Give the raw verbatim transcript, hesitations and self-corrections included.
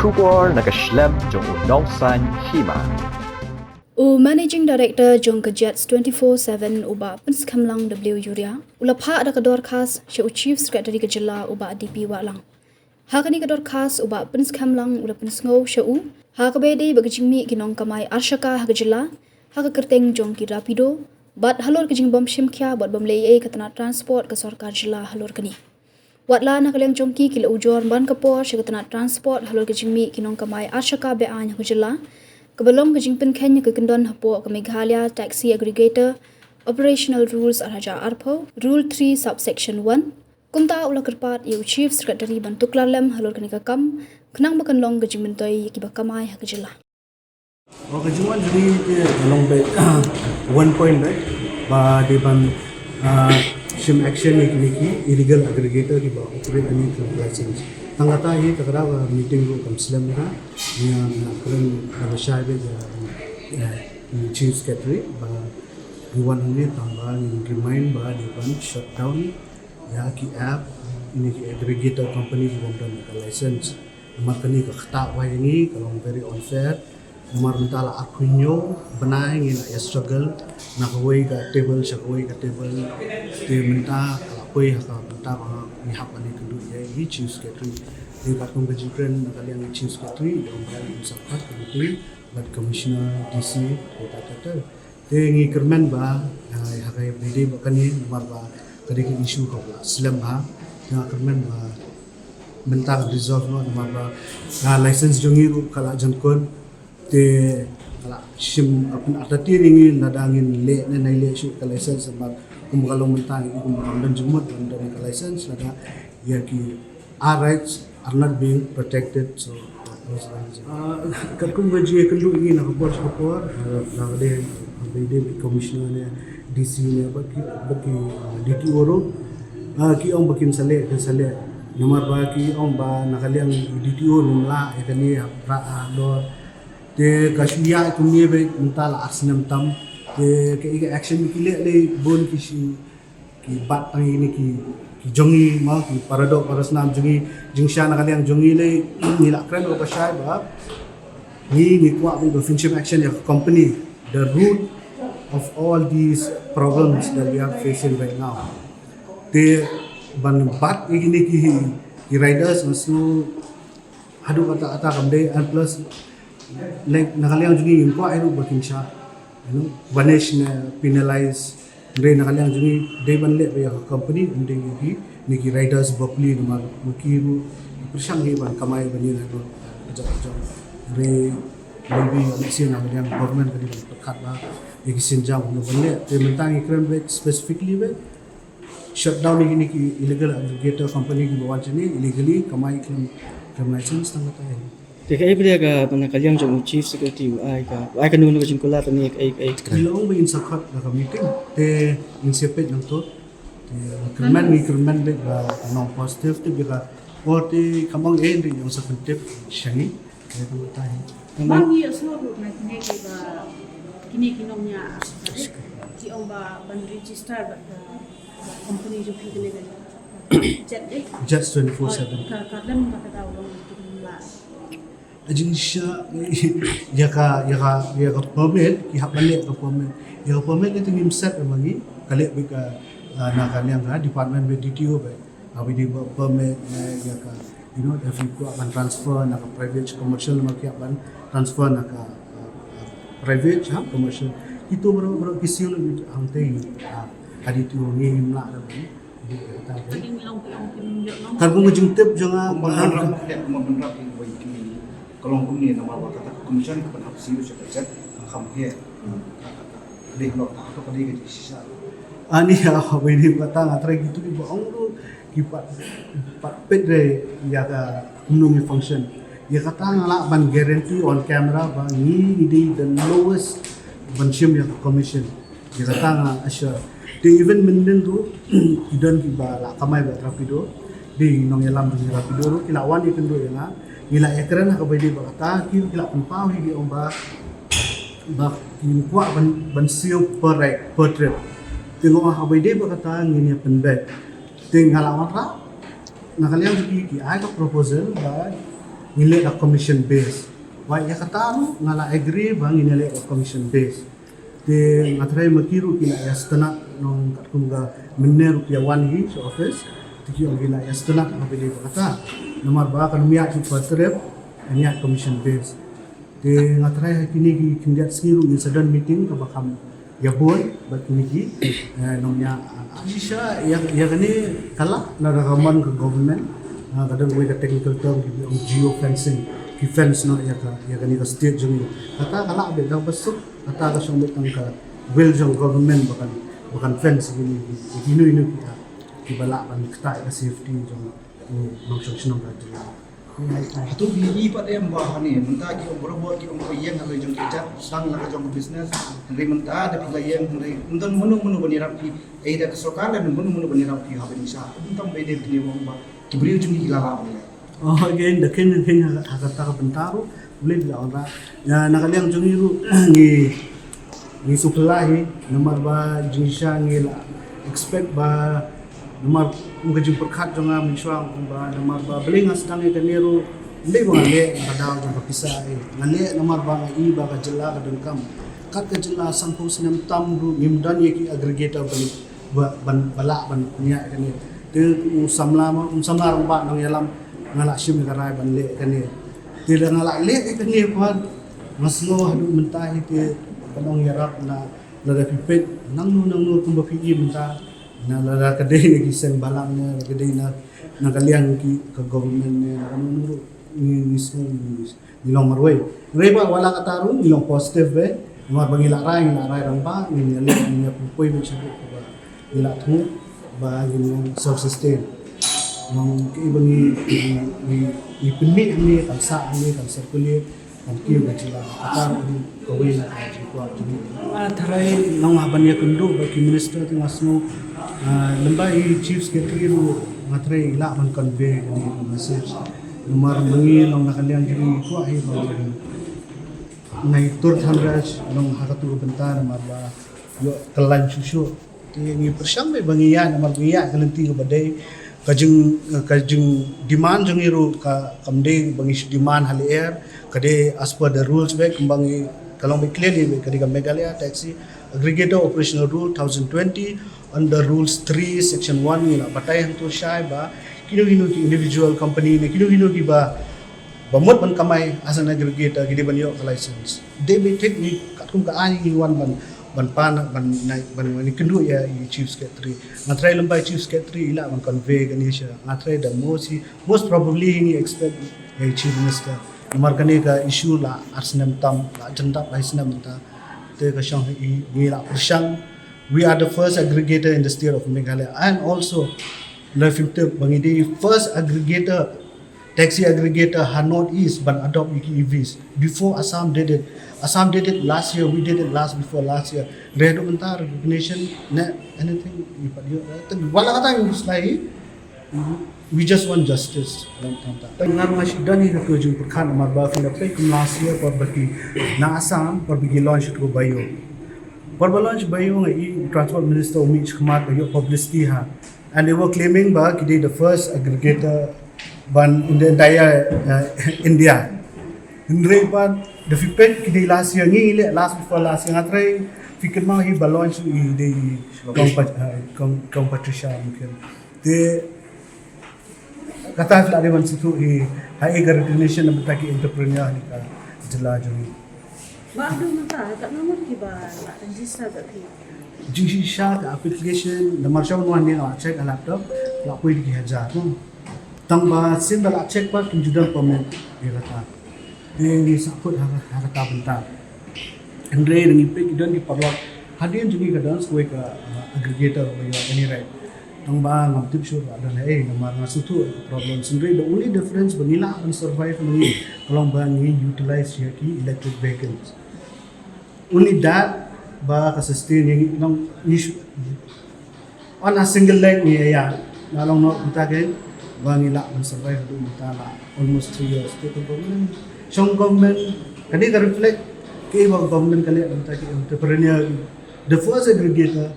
Khubor na ka shlem jong u Nongsaiñ Hima. U Managing Director jong ka Jets twenty-four seven, u Bah Pynskhem Lang W Yuria, u la phah da ka dorkhas sha u Chief Secretary ka jylla, u Bah D P Wahlang. Ha kane ka dorkhas, u Bah Pynskhem Lang u la pynsngew sha u ha kaba ïadei bad ka jingmih ki nongkamai arshaka ha ka jylla ha ka kyrteng jong ki Rapido, bad halor ka jingbym shim khia bad bym leh ei ei ka tnat transport ka sorkar jylla halor kane. Watla na ka liang jong ki, ki la ujor man ka por sha ka tnat transport halor ka jingmih ki nongkamai arshaka be-aiñ ha ka jylla, kaba long ka jingpynkheiñ ka kyndon hapoh ka Meghalaya Taxi Aggregator Operational Rules ar hajar arphew, Rule three Subsection one. Kumta u la kyrpad ïa u Chief Secretary ban tuklar lem halor kane ka kam, khnang ba kan long ka jingmyntoi ïa kiba kamai ha ka jylla. Ka jingwan jong ngi te ka long beit one point beit ba dei ban, ah, shim action ïa kine ki illegal aggregator kiba operate ani khlem license. Tang kata hi, ta ka dei ba meeting ruh kam slem ïa ka, ïa na kren ba shai beit ïa, eh, Chief Secretary ba ngi wan hangne tang ba ngin remind ba dei ban shut down ïa ki app, ine ki aggregator company ki bym don ka license. Namar kane ka ktah wai ïa ngi, ka long very unfair. Namar mynta la arphew hynñiew bnai ngi la ïa struggle na kawei ka table sha kawei ka table. Te mynta ka la poi ha ka, mynta ba ngi hap ban ïakynduh ïa i Chief Secretary. Te katkum ka jingkren na ka liang i Chief Secretary, i ong ba in sa khot ka meeting bad Commissioner, D C, bad ka Te ngi kyrmen ba, ah, ha kaba ïadei bad kane, namar ba ka dei ka issue kaba la slem bha. Te nga kyrmen ba mynta kan resolve noh, namar ba, ah, license jong ngi ruh ka la jangkut. Te ka la shim, ah, pynartatien ïa ngi lada ngin leh ne nai leh shuh ka license, namar kumba ka long mynta ngi kumba kam don jingmut ban don ka license, lada ïa ki our rights are not being protected. So that was the reason. Ah, katkum ka jingïakynduh ngi na ka por sha ka por, ah, na ka dei, ah, dei, dei commissioner ne D C ne bad ki, bad ki, ah, D T O ruh, ah, ki ong ba kin sa leh, kin sa leh. Namar ba ki ong ba na ka liang D T O ym lah ïa kane ha Prah ha Halor. Te ka shu ïaid kumne beit mynta la ar snem tam. Te kaei ka action ki leh lei, bun ki shu ki bat tang ine ki, ki jong ngi, mo, ki para doh para snam jong ngi, jingshisha na ka liang jong ngi lei, ngi la kren ruh ba shai ba ngi, ngi kwah ba phin shim action ïa ka company, the root of all these problems that we are facing right now. Te ban bat ïa kine ki, ki riders nga sngew haduh katta katta kam dei, and plus, like, na ka liang jong ngi ngim kwah ïa ruh ba kin shah, you know, punish ne penalize. Hynrei na ka liang jong ngi dei ban leh ba ïa ka company, ym dei ïa ki, ne ki riders bapli, namar ma ki ruh ki pyrshang hi ban kamai ban ïeng ha ka jaka jong. Hynrei maybe next year na ka liang government ka dei ban pyrkhat ba ïa ki sienjam kumno ban leh. Te mynta ngi kren beit specifically beit shut down ïa kine ki illegal aggregator company kiba wan shane illegally, kamai khlem, khlem license tang kata hi. Te kaei pat ka, na ka liang jong u Chief Secretary u ai ka, u ai kano kano ka jingkular ne kaei, kaei? Ngi la ong ba in sa khot da ka meeting, te in sa peit nangto. Te kyrmen, ngi kyrmen beit ba ka long positive, te beit ka, or te kam ong ei, te in sa pyntip sha ngi. Te ka mut ta hi. Ma ngi ïohsngew ruh na kine kiba, kine ki nongñiah, ki ong ba ban register bad ka company jong phi kane ka Jet, eh? Jets twenty-four seven. Ka, ka lem ba ka daw long ki la. Jingshisha ïa ka, ïa ka, ïa ka permit, ki hap ban leh ka permit. Ïa ka permit ïa te ngim set ma ngi, ka leh beit ka, ah, na ka liang ka department beit, D T O beit. Haba ïadei bad permit, eh, ïa ka, you know, if you kwah ban transfer na ka private commercial, ma ki hap ban transfer na ka, ah, ah, private, ha, commercial. Kito baroh, baroh ki siew hangtei, ah, ka D T O, ngi ngim lah da ban. Katkum ka jingtip jong nga, kumba ban rap, kumba ban rap ïa ki, ka long kumne namar ba kata ka commission ka ban hap siew sha ka Jet, ka kham heh. Dei noh, kata ka dei ka jingshisha. Ani ïa, haba ïadei bad kata nga trai kito kiba ong ruh ki pat, pat peit re ïa ka kumno ngi function. Ïa kata nga lah ban guarantee on camera ba ngi, ngi dei the lowest ban shim ïa ka commission. Ïa kata nga assure. Te even mynnin ruh ki don kiba la kamai bad Rapido, dei nongïalam jong Rapido ruh ki la wan ïakynduh ïa nga. Ngi la ïakren ha kaba ïadei bad kata, ki, ki la pynpaw hi, ki ong ba, ba kim kwah ban, ban siew per ride, per trip. Te nga ong ha kaba ïadei bad kata ngin ïa pynbeit. Te nga la wanrah na ka liang jong ki, ki ai ka proposal ba ngin leh da commission base. Wa ïa kata ruh nga la agree ba ngin leh da commission base. Te nga tharai ma ki ruh ki la ïa sngewtynnat, nong katkum ka mynne ruh ki ïa wan hi sha office. Te ki ong ki la ïa sngewtynnat ha ba ïadei bad kata. Namar ba kan ym ïaid shuh ka trip, kan ïaid commission base. Te nga tharai ha kine ki khyndiat sngi ruh ngin sa don meeting kaba kham ïa bun bad kine ki, eh, nongñiah. Shisha ïa, ïa kane ka lah na ka mon ka government, ah, ka don kawei ka technical term ki ong geo fencing, ki fence noh ïa ka, ïa kane ka state jong ngi. Kata ka lah beit, da ba suk kata ka shong beit tang ka will jong government ba kan, ba kan fence ïa kine ki, ïa kino kino ki, ah, kiba lah ban ktah ïa ka safety jong, mm, nongshong shnong ka jylla. Hato phi i pat em ba hane mynta ki ong barabor ki ong ka ïeng ha la jong ki jait sdang la ka jong ka business. Hynrei mynta da phi la ïeng hynrei ym don mano mano ban ïarap phi, ei da ka sorkar lane mano mano ban ïarap phi ha ba ngi sha. Ym tam ba ïadei bad kine ong ba ki briew jong ngi ki la lah ban ïeng. Oh, again, da khein khein ha, ha kata ka bynta ruh, u lei phi la ong ba, ïa, na ka liang jong ngi ruh ngi, ngi sngewphylla hi, namar ba jingshisha ngi la expect ba namar kum ka jingpyrkhat jong nga mynshuwa ong ba namar ba balei nga sdang ïa kane ruh, ym dei ba nga leh na ka daw jong ka pisa, eh, nga leh namar ba nga i ba ka jylla ka donkam. Kat ka jylla sanphew snem tam ruh ngim don ïa ki aggregator ban, ba, ban, ba lah ban pynïaid ïa kane. Te u samla ma, u samla rangbah nongïalam nga la shim ïa ka rai ban leh ïa kane. Te lada nga la leh ïa kane pat, nga sngew haduh mynta hi te kan ym ïarap na, lada phi peit nangno nangno kumba phi i mynta, na lada ka dei na ki seng balang ne, lada ka dei na, na ka liang ki ka government ne, na kano kano ruh ngi, ngi sngew ngi, ngi long marwei. Hynrei ba wat la katta ruh ngi long positive beit. Namar ba ngi la rai, ngi la rai rangbah, ngi, ngi la, ngi la pynpoi beit shaduh ba ngi la thmu ba ngin self sustain. Nong kiba ngi, ngi, ngi, ngi pynmih hangne kan sah hangne kan circulate. Thank you, Bachelor. Kata ruh kawei na ka jingkwah jong ngi. Ah, tharai nong haba ïakynduh bad ki minister te nga sngew, ah, lymda i Chief Secretary ruh nga tharai i lah ban convey kane ka message. Namar ma ngi long na ka liang jong ngi kwah hi ba ngi, ngi tur than raj long ha katu ka bynta namar ba ïoh kyllain shuh shuh. Te ngi pyrshang beit ba ngi ïaid namar ba ngi ïaid ka lynti kaba dei, ka jing, ka jing demand jong ngi ruh ka, kam dei ba ngi shu demand ha lyer, ka dei as per the rules beit kumba ngi, ka long beit clearly beit ka dei ka Meghalaya Taxi Aggregator Operational Rule two thousand twenty, under rules three section one ngi la batai hangto shai ba kino kino ki individual company ne kino kino kiba ba mut ban kamai as an aggregator ki dei ban ïoh ka license. Dei beit thik ngi katkum ka aiñ ngi wan ban, ban pan, ban nai, ban, ban kynduh ïa i Chief Secretary. Nga tharai lymda i Chief Secretary i lah ban convey kane sha, nga tharai da most, most probably ngi expect ïa i Chief Minister. Namar kane ka issue la ar snem tam, la jan dap lai snem mynta. Te ka shong i ngi la pyrshang. We are the first aggregator in the state of Meghalaya and also la phim tip ba ngi dei first aggregator, taxi aggregator ha North East ban adopt ïa ki E Vs. Before Assam did it. Assam did it last year, we did it last before last year. Hynrei haduh mynta recognition ne anything i pat ïoh. Te wat la katta ngi slai, we just want justice. Nga ruh nga shu don ïa katu ka jingpyrkhat namar ba phin da peit kum last year por ba ki na Assam por ba ki launch ïa katu ka bio. Por ba launch bio nga i Transport Minister u mih shakhmat ba ïoh publicity ha. And they were claiming ba ki dei the first aggregator ban in the entire, uh, India. Hynrei ba da phi peit ki dei last year ngi leh last before last year nga tharai phi kynmaw hi ba launch i dei i Kong Pat-, uh, Kong, Kong Patricia mungkin. Te kata phi la dei ban sngewthuh hi ha i ka recognition na bynta ki entrepreneur ha ka jylla jong ngi. Ba haduh mynta katno ngut kiba la register bad phi? Jingshisha ka application namar sha wan wan nga la check ha laptop la poi da ki hajar, no. Tang ba sien ba la check pat kim ju don permit ïa kata. Te ngi sahkut ha, ha kata bynta. Hynrei ngi peit ki don ki paralok hadien jong ngi ka don sa kawei ka, uh, aggregator ba ïoh any right. Tang ba ngam tip shuh ba don haei namar nga sngewthuh problem. Hynrei the only difference ba ngi lah ban survive ngi ka long ba ngi utilize ïa ki electric vehicles. Only that ba ka sustain ïa ngi long ngi shu on a single leg ngi ïa na long noh mynta ke ba ngi lah ban survive haduh mynta la almost three years. Te ka government, shong government kane ka reflect kaei ba government ka leh mynta ki entrepreneur, the first aggregator.